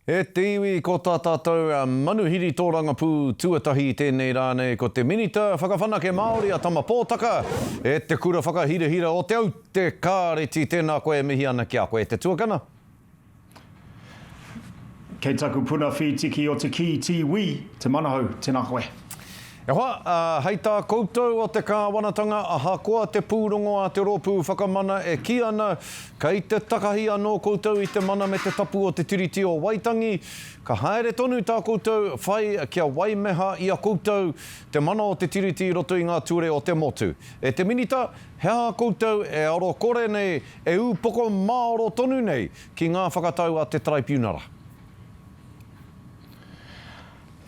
E te iwi, ko tā tātou manuhiri tōrangapū tuatahi i tēnei rā nei ko te Minita Whakawhanake Māori a Tama Pōtaka, e te kura whakahirahira o Te Aute Kāreti, tēnā koe e mihi ana ki a koe e te tuakana. Kei taku puna whītiki o te kī tīwī, te manahau, tēnā koe. E hoa, ā, hei tā koutou o te kāwanatanga, ahakoa te pūrongo a te Rōpū Whakamana e kī ana, kei te takahi anō koutou i te mana me te tapu o te Tiriti o Waitangi, ka haere tonu tā koutou whai kia waimeha i a koutou te mana o te Tiriti i roto i ngā ture o te motu. E te Minita, he aha koutou e aro kore nei, e ūpoko māoro tonu nei ki ngā whakatau a te Taraipiunara?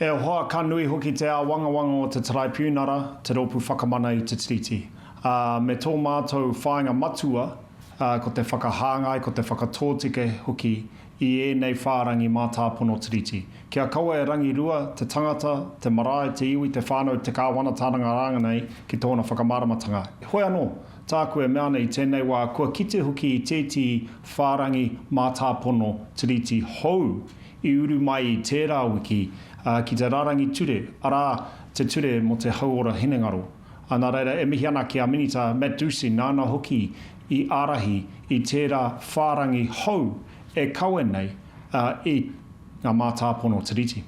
E hoa, ka nui hoki te āwangawanga o te Taraipiunara, te Rōpū Whakamana i te Tiriti. Ā, me tō mātou whāinga matua, ā, ko te whakahāngai, ko te whakatōtika hoki i ēnei whārangi mātāpono Tiriti. Kia kaua e rangirua te tangata, te marae, te iwi, te whānau, te kāwanatanga rānei ki tōna whakamāramatanga. Heoi anō, tāku e mea ana i tēnei wā, kua kite hoki i tētehi whārangi mātāpono Tiriti hou i uru mai i tērā wiki ki te rārangi ture, arā, te ture mō te hauora hinengaro. Nā reira, e mihi ana ki a Minita Matt Doocey nāna hoki i ārahi i tērā whārangi hou e kawe nei i ngā mātāpono Tiriti.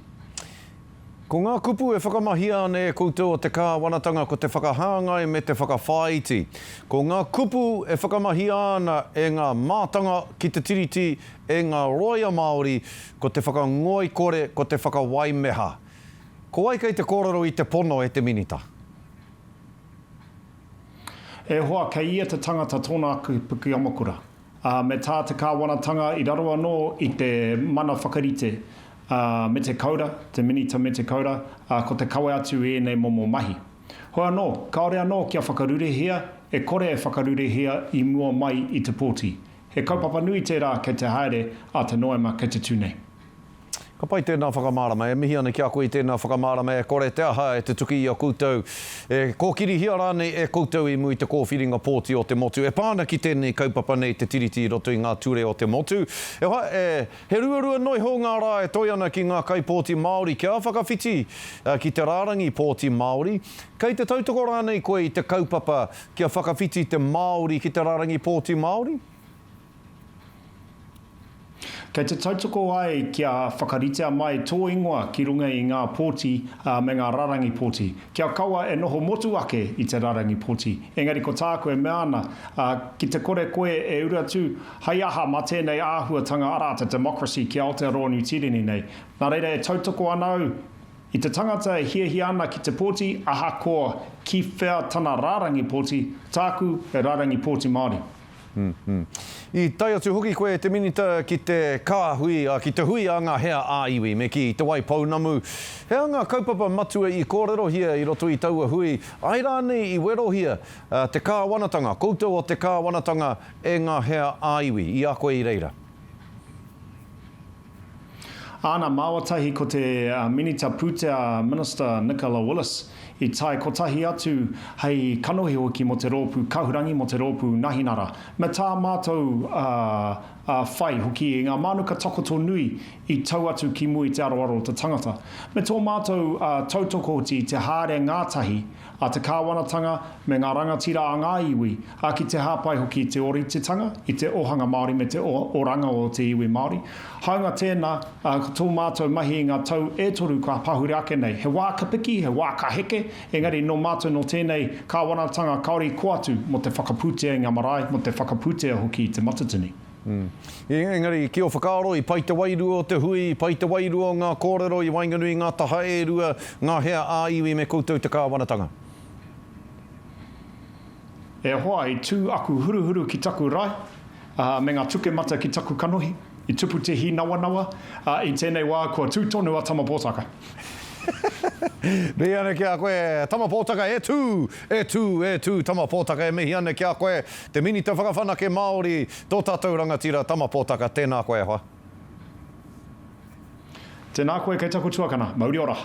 Ko ngā kupu e whakamahia ana e koutou o te kāwanatanga ko te whakahāngai me te whakawhāiti. Ko ngā kupu e whakamahia ana e ngā mātanga ki te Tiriti, e ngā rōia Māori, ko te whakangoikore, ko te whakawaimeha. Ko wai kei te kōrero i te pono e te Minita? E hoa, kei ia te tangata tōna ake pukiamakura. Ā, me tā te kāwanatanga i raro anō i te mana whakarite, ā, me te koura, te Minita me te koura, ā, ko te kawe atu i ēnei momo mahi. Hoi anō, kāore anō kia whakarurehia, e kore e whakarurehia i mua mai i te pōti. He kaupapa nui tērā kei te haere ā te Noema kei te tū nei. Ka pai tēnā whakamārama. E mihi ana ki a koe i tēnā whakamārama e kore te aha e tutuki i a koutou, e kōkirihia rānei e koutou i mua i te kōwhiringa pōti o te motu e pā ana ki tēnei kaupapa nei te Tiriti i roto i ngā ture o te motu. E hoa, e, he ruarua noiho ngā rā e toe ana ki ngā kaipōti Māori kia whakawhiti ki te rārangi pōti Māori. Kei te tautoko rānei koe i te kaupapa kia whakawhiti te Māori ki te rārangi pōti Māori? Kei te tautoko ai kia whakaritea mai tō ingoa ki runga i ngā pōti me ngā rarangi pōti. Kia kaua e noho motu ake i te rarangi pōti. Engari ko tāku e mea ana, ki te kore koe e uru atu, hei aha mā tēnei āhuatanga arā te democracy ki Aotearoa Niu Tīreni nei. Nā reira e tautoko ana au i te tangata e hiahia ana ki te pōti ahakoa ki whea tana rārangi pōti, tāku he rārangi pōti Māori. I tae atu hoki koe e te Minita ki te kāhui, ki te hui a ngā hea ā-iwi, me kī, Te Waipounamu. He aha ngā kaupapa matua i kōrerohia i roto i taua hui, āe rānei i werohia te kāwanatanga, koutou o te kāwanatanga e ngā hea ā-iwi, i a koe i reira? Āna, māua tahi ko te Minita Pūtea Minister Nicola Willis i tae kotahi atu hei kanohi hoki mō te rōpū Kahurangi, mō te rōpū Nahinara. Me tā mātou whai hoki i ngā mānuka takoto nui i tau atu ki mua i te aroaro o te tangata. Me tō mātou tautoko hoki i te haere ngātahi a te kāwanatanga me ngā rangatira a ngā iwi, ā, ki te hāpai hoki i te ōritetanga, i te ohanga Māori me te oranga o te iwi Māori. Hāunga tēnā, ā, ko tō mātou mahi i ngā tau e toru kua pahure ake nei, he wā ka piki, he wā ka heke, engari nō mātou nō tēnei kāwanatanga kāore i kō atu mō te whakapūtea i ngā marae, mō te whakapūtea hoki i Te Matatini. Engari, ki ō whakaaro, i pai te wairua o te hui, i pai te wairua o ngā kōrero i waenganui i ngā taha e rua, ngā hea ā-iwi me koutou te kāwanatanga? E hoa, i tū aku huruhuru ki taku rae, ā, me ngā tukemata ki taku kanohi. I tupu te hīnawanawa, ā, i tēnei wā kua tū tonu a Tama Pōtaka. Mihi ana ki a koe, Tama Pōtaka, e tū, e tū, e tū, Tama Pōtaka, e mihi ana ki a koe, te Minita Whakawhanake Māori, tō tātou rangatira, Tama Pōtaka, tēnā koe e hoa. Tēnā koe kei taku tuakana, mauri ora.